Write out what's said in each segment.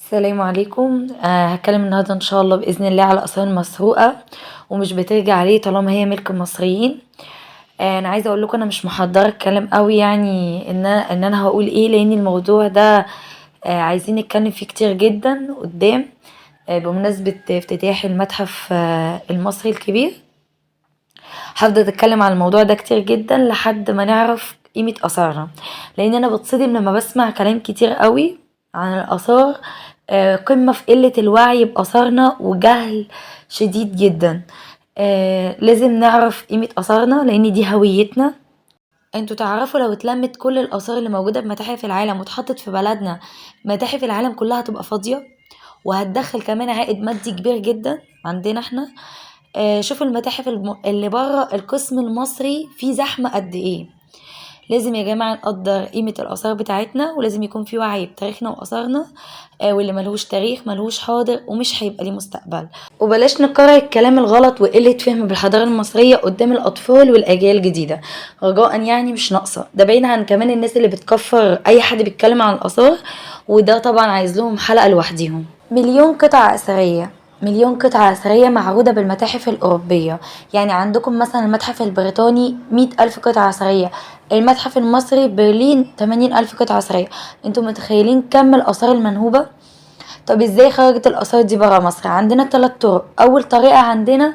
السلام عليكم. هتكلم النهارده ان شاء الله باذن الله على الاثار المسروقه ومش بترجع عليه طالما هي ملك المصريين. انا عايزه اقول لكم انا مش محضرة الكلام قوي، يعني ان انا هقول ايه، لان الموضوع ده عايزين نتكلم فيه كتير جدا قدام. بمناسبة افتتاح المتحف المصري الكبير هفضل اتكلم على الموضوع ده كتير جدا لحد ما نعرف قيمة اثارنا، لان انا بتصدم لما بسمع كلام كتير قوي عن الاثار. قمة في قلة الوعي بآثارنا وجهل شديد جدا. لازم نعرف قيمة آثارنا لأن دي هويتنا. انتوا تعرفوا لو اتلمت كل الآثار اللي موجودة بمتاحف العالم واتحطت في بلدنا، متاحف العالم كلها هتبقى فاضية، وهتدخل كمان عائد مادي كبير جدا عندنا احنا. شوفوا المتاحف اللي بره القسم المصري فيه زحمة قد ايه. لازم يا جماعة نقدر قيمة الآثار بتاعتنا، ولازم يكون في وعي بتاريخنا وآثارنا. واللي ملهوش تاريخ ملهوش حاضر ومش هيبقى ليه مستقبل. وبلاش نكرر الكلام الغلط وقلة فهم بالحضارة المصرية قدام الأطفال والأجيال الجديدة رجاء، يعني مش ناقصة ده. بعيد عن كمان الناس اللي بتكفر أي حد بيتكلم عن الآثار، وده طبعا عايز لهم حلقة لوحديهم. مليون قطعة أثرية، مليون قطعة أثرية معروضة بالمتاحف الأوروبية. يعني عندكم مثلا المتحف البريطاني 100,000 قطعة أثرية، المتحف المصري برلين 80,000 قطعة أثرية. انتوا متخيلين كم الآثار المنهوبة؟ طب ازاي خرجت الآثار دي برا مصر؟ عندنا 3 طرق. أول طريقة عندنا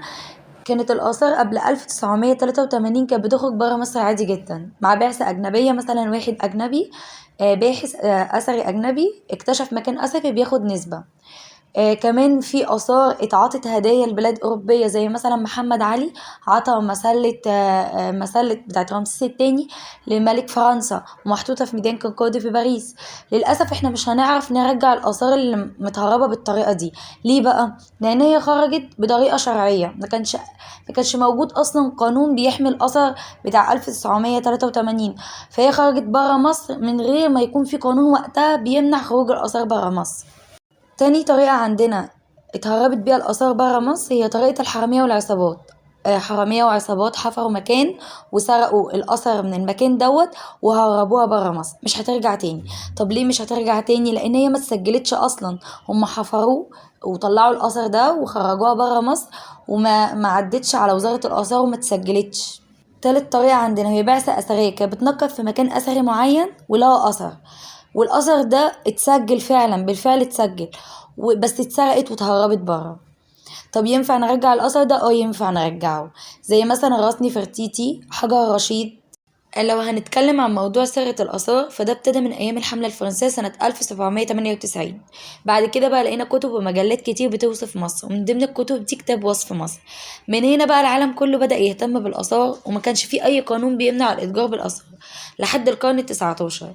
كانت الآثار قبل 1983 كانت بتخرج برا مصر عادي جدا مع بعثة أجنبية، مثلا واحد أجنبي، باحث، أثري أجنبي اكتشف مكان أثري بياخد نسبة. كمان في آثار اتعاطت هدايا لبلاد أوروبية، زي مثلا محمد علي عطى مسلة بتاعت رمسيس التاني لملك فرنسا ومحطوطة في ميدان كونكورد في باريس. للأسف احنا مش هنعرف نرجع الآثار اللي متهربة بالطريقة دي. ليه بقى؟ لأن هي خرجت بطريقة شرعية، ما كانش موجود أصلا قانون بيحمي الأثر بتاع 1983، فهي خرجت برا مصر من غير ما يكون في قانون وقتها بيمنع خروج الآثار برا مصر. تاني طريقة عندنا اتهربت بيها الآثار برا مصر هي طريقة الحرامية والعصابات. حرامية وعصابات حفروا مكان وسرقوا الأثر من المكان دوت وهربوها برا مصر، مش هترجع تاني. طب ليه مش هترجع تاني؟ لأن هي ما اتسجلتش أصلا، هم حفروه وطلعوا الأثر ده وخرجوها برا مصر وما ما عدتش على وزارة الآثار وما اتسجلتش. تالت طريقة عندنا هي بعثة أثرية كانت بتنقب في مكان أثري معين ولقوا أثر، والأثر ده اتسجل فعلا، بالفعل اتسجل، بس اتسرقت واتهربت برا. طب ينفع نرجع الأثر ده؟ ينفع نرجعه، زي مثلا راس نفرتيتي، حجر رشيد. لو هنتكلم عن موضوع سرقة الآثار فده ابتدى من أيام الحملة الفرنسية سنة 1798. بعد كده بقى لقينا كتب ومجلات كتير بتوصف مصر، ومن ضمن الكتب دي كتاب وصف مصر. من هنا بقى العالم كله بدأ يهتم بالآثار، وما كانش فيه أي قانون بيمنع الإتجار بالآثار لحد القرن التسعتاشر.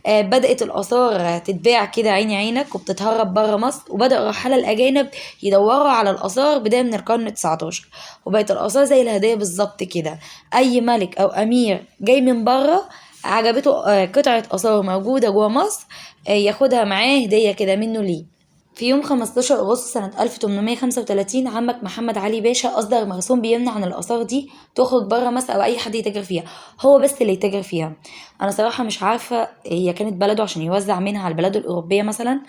بدأت الآثار تتباع كده عيني عينك وبتتهرب برا مصر، وبدأ الرحالة الأجانب يدوروا على الآثار بداية من القرن التسعتاشر، وبقت الآثار زي الهدايا بالظبط كده. أي ملك أو أمير جاي من برا عجبته، قطعة آثار موجودة جوا مصر، ياخدها معاه هدية كده منه ليه. في يوم 15 أغسطس سنة 1835 عمك محمد علي باشا أصدر مرسوم بيمنع إن الآثار دي تخرج برا مصر أو أي حد يتاجر فيها، هو بس اللي يتاجر فيها. أنا صراحة مش عارفة هي كانت بلده عشان يوزع منها على البلاد الأوروبية مثلا.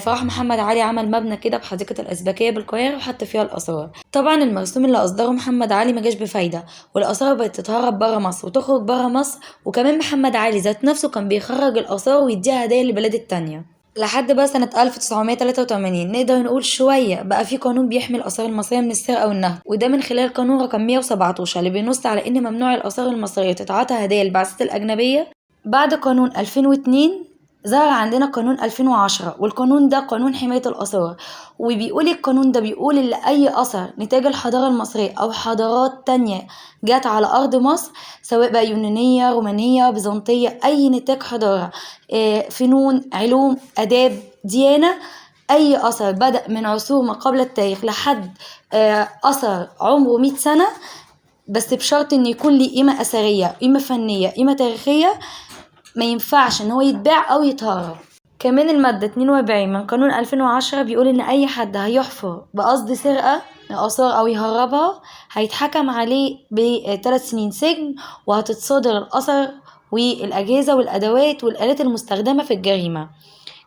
فراح محمد علي عمل مبنى كده بحديقة الأزبكية بالقاهرة وحط فيها الآثار. طبعا المرسوم اللي أصدره محمد علي ما جاش بفايدة، والآثار بقت تتهرب برا مصر وتخرج برا مصر، وكمان محمد علي ذات نفسه كان بيخرج الآثار ويديها هدايا للبلاد التانية. لحد بقى سنة 1983 نقدر نقول شوية بقى في قانون بيحمي الآثار المصرية من السرقة والنهب، وده من خلال قانون رقم 117 اللي بينص على إن ممنوع الآثار المصرية تتعاطى هدايا للبعثات الأجنبية. بعد قانون 2002 ظهر عندنا قانون 2010، والقانون ده قانون حماية الآثار، وبيقول القانون ده بيقول إن أي أثر نتاج الحضارة المصرية أو حضارات تانية جت على أرض مصر، سواء بقى يونانية، رومانية، بيزنطية، أي نتاج حضارة، فنون، علوم، آداب، ديانة، أي أثر بدأ من عصور ما قبل التاريخ لحد، أثر عمره 100 سنة، بس بشرط إن يكون ليه قيمة أثرية، قيمة فنية، قيمة تاريخية، ما ينفعش إن هو يتباع أو يتهرب. كمان المادة 42 من قانون 2010 بيقول إن أي حد هيحفر بقصد سرقة الآثار أو يهربها هيتحكم عليه بثلاث سنين سجن، وهتتصادر الأثر والأجهزة والأدوات والآلات المستخدمة في الجريمة.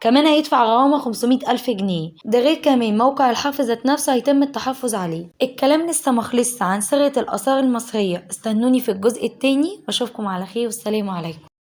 كمان هيدفع غرامة 500 ألف جنيه. ده غير كمان موقع الحرف ذات نفسه هيتم التحفظ عليه. الكلام لسه مخلصش عن سرقة الآثار المصرية، استنوني في الجزء التاني واشوفكم على خير، والسلام عليكم.